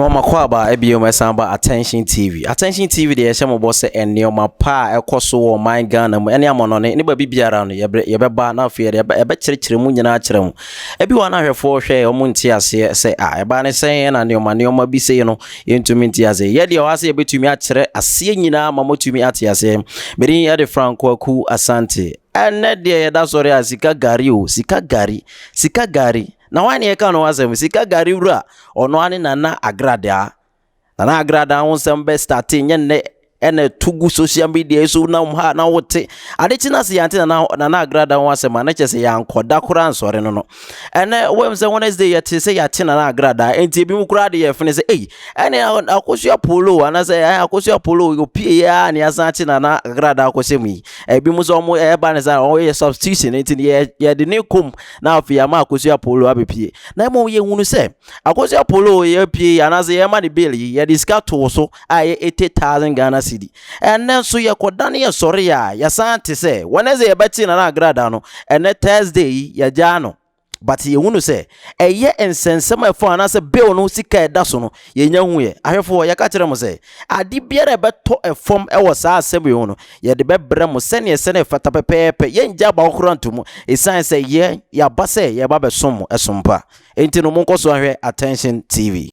Mema mo akwaaba bio ɛsan ba Attention TV. Attention TV deɛ yɛhyɛ mo bɔ sɛ nneɛma pa a ɛkɔ so wɔ ɔman Ghana mu ɛne amɔnɔne ne baabi biara no yɛbɛba na afei yɛde yɛbɛkyerɛkyerɛ mu nyinaa akyerɛ mo. Ebi wɔ na ahwɛfoɔ hwɛ wɔn nte aseɛ sɛ a ɛbaa ne sɛn na nneɛma nneɛma bi sei no yɛntumi nte aseɛ. Yɛ deɛ ɔha sɛ yɛbɛtumi akyerɛ aseɛ nyinaa ma motumi ate aseɛ. Medin yɛde Franco Aku Asante. Ɛnɛ deɛ yɛda sɔre a sika gari o, sika gari, sika gari. Na hwan ne yɛka no ho asɛm? Sika gari wura ɔno ane Nana Agradaa. Nana Agradaa ho nsɛm bɛ start nyɛ nnɛ ɛna ɛto gu social media so na ha na wote ade kyi na sɛ yɛante Nana Agradaa ho asɛm a na kyerɛ sɛ yɛankɔda koraa nsɔre no. Ɛnɛ wɔm sɛ Wednesday yɛte sɛ yɛate Nana Agradaa, enti ebi mu koraa de yɛfene sɛ ei, ɛne Akosua Polo anaasɛ Akosua Polo opie yɛ a ne yɛasan akye Nana Agradaa akɔhyɛ mu yi. Ebi mu sɛ ɔmo ɛba ne sɛ ɔmo yɛ substitution, nti yɛde ne kom na afei ama Akosua Polo abɛpie. Na mmom yɛhunu sɛ Akosua Polo yɛpie anaasɛ yɛma ne bail yi, yɛde sika too so a ɛyɛ 80,000 Ghana cedi. Ɛnɛ nso yɛkɔda ne yɛsɔre a yɛsan te sɛ Wednesday yɛbɛkye Nana Agradaa no, ɛnɛ Thursday yi yɛgyaa no, but yɛhunu sɛ ɛyɛ nsɛnsɛm a ɛfɔ anaasɛ bail no sika ɛda so no yɛnya hu. Yɛ ahwɛfoɔ, yɛka kyerɛ mo sɛ ade biara ɛbɛtɔ ɛfam ɛwɔ saa asɛm yi ho no, yɛde bɛbrɛ mo sɛneɛ sɛne ɛfata pɛpɛɛpɛ. Yɛngya baako koraa nto mu ɛsiane sɛ yɛ yɛaba sɛ yɛba bɛsom mo ɛsom pa. Enti no monkɔ so ahwɛ Attention TV.